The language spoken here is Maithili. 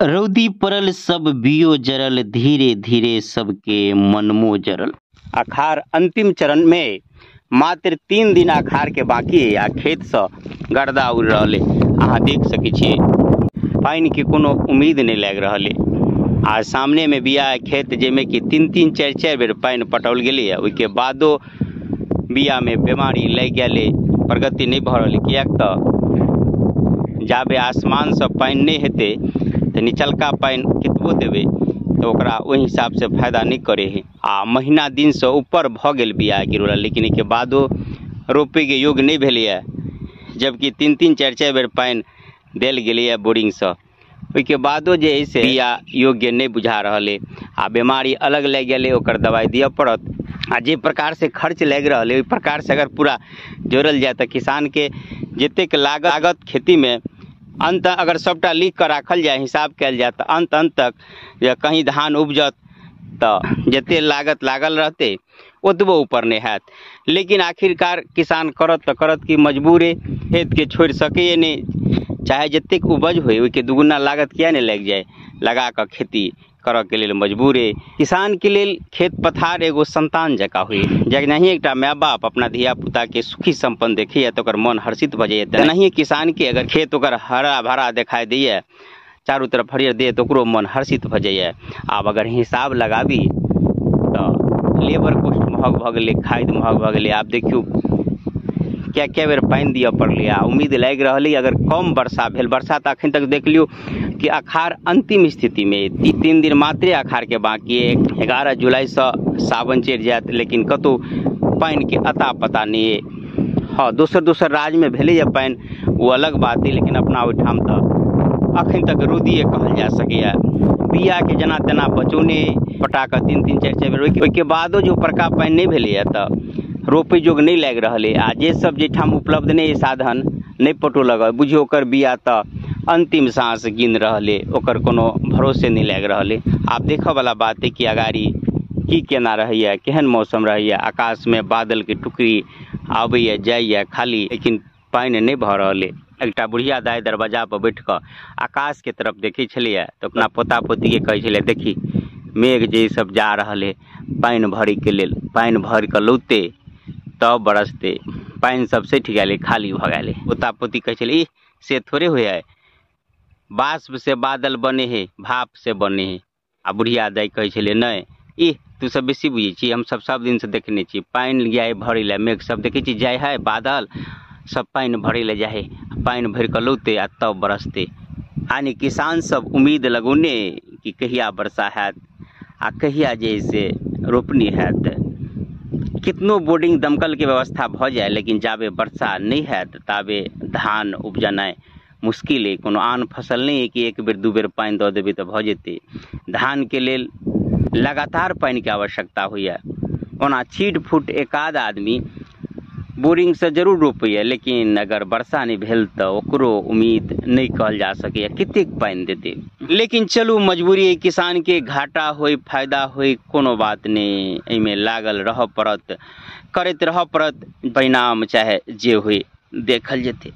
रौदी पड़ल सब बियो जरल, धीरे धीरे सबके मनमो जरल। अखार अंतिम चरण में मात्र 3 दिन अखार के बाकी है आ खेत से गर्दा उड़ रहल है। अहाँ देख सकै छियै पानि के कोनो उम्मीद नहीं लागि रहल है। आ सामने में बिया है खेत जाहिमे कि 3-3 4-4 बेर पानि पटाओल गेलैए, ओहिके बादो बिया में बीमारी लागि गेलै, प्रगति नहीं भऽ रहल है। किएक तऽ जाबे आसमानसँ पानि नहि हेतै तऽ निचलका पानि कतबो देबै तऽ ओकरा ओहि हिसाबसँ फायदा नहि करै है। आ महीना दिनसँ ऊपर भऽ गेल बिया गिरौला, लेकिन एहिके बादो रोपैके योग्य नहि भेलैए, जबकि 3-3 4-4 बेर पानि देल गेलैए बोरिंगसँ, ओहिके बादो जे है से बिया योग्य नहि बुझा रहल है। आ बीमारी अलग लागि गेलै, ओकर दवाइ दिअ पड़त। आ जे प्रकारसँ खर्च लागि रहल है ओहि प्रकारसँ अगर पूरा जोड़ल जाय तऽ किसानके जतेक लागत खेतीमे अंत अगर सबटा लिख कऽ राखल जाय, हिसाब कयल जाय तऽ अंत अंत तक जे कहीं धान उपजत तऽ जते लागत लागल रहतै ओतबो ऊपर नहि हैत। लेकिन आखिरकार किसान करत तऽ करत कि मजबूरे, खेतके छोड़ि सकैए नहि, चाहे जतेक उपज होय ओहिके दुगुना लागत किया नहि लागि जाय, लगा कऽ खेती करऽके लेल मजबूरे। किसानके लेल खेत पथार एगो संतान जकाँ होय। जखनहि एकटा माय बाप अपना धिया पुताके सुखी सम्पन्न देखैए तऽ ओकर मन हर्षित भऽ जाइए, तेनाहिए किसानके अगर खेत ओकर हरा भरा देखाइ दैए, चारू तरफ हरियर दैए तऽ ओकरो मन हर्षित भऽ जाइए। आब अगर हिसाब लगाबी तऽ लेबर कॉस्ट महग भऽ गेलै, खाद महग भऽ गेलै। आब देखियौ क्या क्या बेर पानि दिअ पड़लै। आ उम्मीद लागि रहल अइ अगर कम वर्षा भेल, वर्षा तऽ अखन तक देख लियौ कि अखार अंतिम स्थितिमे 3 दिन मात्रे अखारके बाकी अइ। 11 जुलाइसँ सावन चढ़ि जायत, लेकिन कतहु पानिके अता पता नहि अइ। हँ, दोसर दोसर राज्यमे भेलैए पानि, ओ अलग बात अइ, लेकिन अपना ओहिठाम तऽ अखन तक रौदिए कहल जा सकैए। बियाके जेना तेना बचौने पटा कऽ 3-3 4-4 बेर, ओहिके बादो जे ऊपरका पानि नहि भेलैए तऽ रोपै जोग नहि लागि रहल अइ। आ जे सब जाहिठाम उपलब्ध नहि अइ साधन, नहि पटौलक, बुझियौ ओकर बिया तऽ अंतिम साँस गिन रहल अइ, ओकर कोनो भरोसे नहि लागि रहल अइ। आब देखऽवला बात अइ कि अगाड़ी की केना रहैए, केहन मौसम रहैए। आकाशमे बादलके टुकड़ी आबैए जाइए खाली, लेकिन पानि नहि भऽ रहल अइ। एकटा बुढ़िया दाइ दरवाजा पर बैठ कऽ आकाशके तरफ देखै छलैए तऽ अपना पोता पोतीके कहै छलै, देखी मेघ जे सब जा रहल अइ पानि भरैके लेल, पानि भरि कऽ लौतै तब बरसतै। पानि सब सठि गेलै, खाली भऽ गेलै। पोता पोती कहै छलै, ई से थोड़े होइ है, बाष्प से बादल बने है, भाप से बने है। आ बुढ़िया दाइ कहै छलै, नहि ई तू सब बेसी बुझै छी, हम सब सब दिनसँ देखने छी, पानि जाइ भरै लए मेघ सब देखै छी जाइ है, बादल सब पानि भरै लए जाइ है, पानि भरि कऽ लौतै आ तब बरसतै। यानी किसान सब उम्मीद लगौने कि कहिया वर्षा हैत आ कहिया जे से रोपनी हैत। कितनो बोर्डिंग दमकल के व्यवस्था भऽ जाय, लेकिन जाबे वर्षा नहि हैत ताबे धान उपजेनाइ मुश्किल अइ। कोनो आन फसल नहि अइ कि 1 बेर 2 बेर पानि दऽ देबै तऽ भऽ जेतै। धानके लेल लगातार पानिके आवश्यकता होइए। ओना छीट फूट एकाध आदमी बोरिंगसँ जरूर रोपैए, लेकिन अगर वर्षा नहि भेल तऽ ओकरो उम्मीद नहि कहल जा सकैए कतेक पानि देतै। लेकिन चलू मजबूरी अइ किसानके, घाटा होय फायदा होय कोनो बात नहि, एहिमे लागल रहऽ पड़त, करैत रहऽ पड़त, परिणाम चाहे जे होय देखल जेतै।